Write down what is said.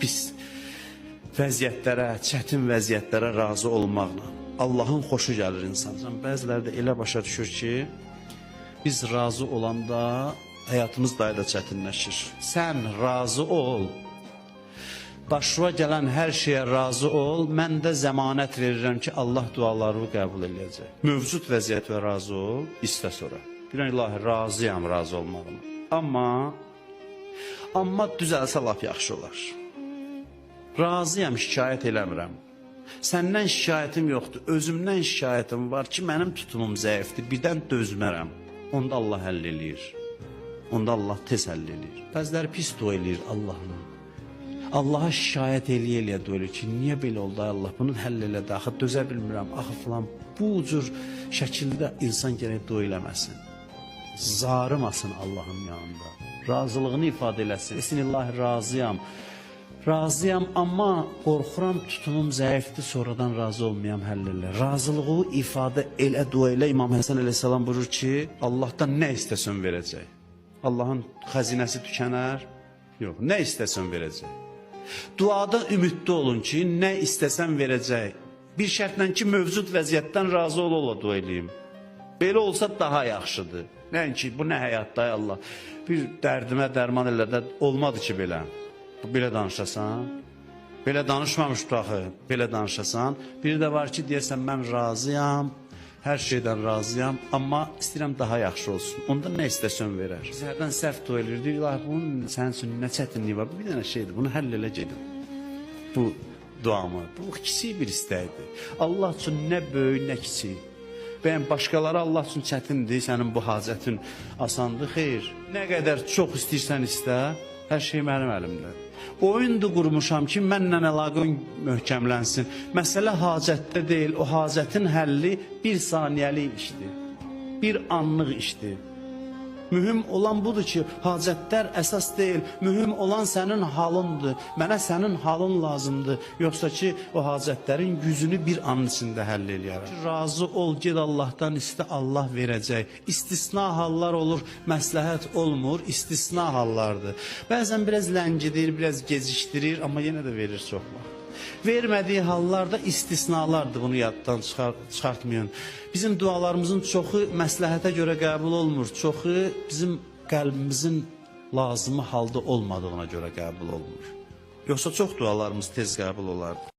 Pis vəziyyətlərə, çətin vəziyyətlərə razı olmaqla. Allahın xoşu gəlir insandan. Bəziləri də elə başa düşür ki, biz razı olanda həyatımız daha da çətinləşir. Sən razı ol. Başına gələn hər şeyə razı ol. Mən də zəmanət verirəm ki, Allah dualarını qəbul eləyəcək. Mövcud vəziyyətə razı ol, istə sonra. Bilən ilahi razıyam razı olmağına. Amma düzəlsə lap yaxşı olar. Razıyam, şikayət eləmirəm. Səndən şikayətim yoxdur, özümdən şikayətim var ki, mənim tutumum zəifdir, birdən dözmərəm. Onda Allah həll eləyir. Onda Allah tez həll eləyir. Bəziləri pis dua eləyir Allahla. Allaha şikayət eləyə-eləyə dua eləyir ki, niyə belə oldu ay Allah, bunu həll elə də, axı dözə bilmirəm, axı filan. Bu cür şəkildə insan gərək dua eləməsin. Zarımasın Allahın yanında. Razılığını ifadə eləsin. Desin ilahi razıyam. Razıyam, amma qorxuram tutumum zəifdir, sonradan razı olmayam həll elə. Razılığı ifadə elə dua elə. İmam Həsən əleyhissalam buyurur ki, Allahdan nə istəsən verəcək. Allahın xəzinəsi tükənər? Yox, nə istəsən verəcək. Duada ümidli olun ki, nə istəsən verəcək. Bir şərtlə ki, mövcud vəziyyətdən razı ol ola dua eləyim. Belə olsa daha yaxşıdır. Nəinki bu nə həyatda ay Allah. Bir dərdimə dərman elə də olmadı ki belə. Belə danışasan. Belə danışmamışdı axı. Belə danışasan. Bir də var ki, deyəsən mən razıyam. Hər şeydən razıyam, amma istəyirəm daha yaxşı olsun. Onda nə istəsən verər. Biz hərdən səhv dua eləyirdik. İlahi, bunun sənin üçün nə çətinliyi var? Bu bir dənə şeydir. Bunu həll elə gedin. Bu duamı. Bu kiçik bir istəkdir. Allah üçün nə böyük, nə kiçik. Bəyən başqaları Allah üçün çətindir, sənin bu hacətin asandır. Xeyr. Nə qədər çox istəyirsən istə, hər şey mənim əlimdədir. Oyundur qurmuşam ki, mənlə əlaqən möhkəmlənsin. Məsələ hacətdə deyil, o hacətin həlli bir saniyəlik işdir. Bir anlıq işdir. Mühüm olan budur ki, hacətlər əsas deyil. Mühüm olan sənin halındır. Mənə sənin halın lazımdır. Yoxsa ki, o hacətlərin gücünü bir anın içində həll eləyərəm. Razı ol, ged Allahdan istə, Allah verəcək. İstisna hallar olur, məsləhət olmur, istisna hallardır. Bəzən biraz ləngidir, biraz gecikdirir, amma yenə də verir çox vaxt. Vermədiyi hallarda istisnalardır, bunu yaddan çıxartmayın. Bizim dualarımızın çoxu məsləhətə görə qəbul olmur. Çoxu bizim qəlbimizin lazımı halda olmadığına görə qəbul olmur. Yoxsa çox dualarımız tez qəbul olardı.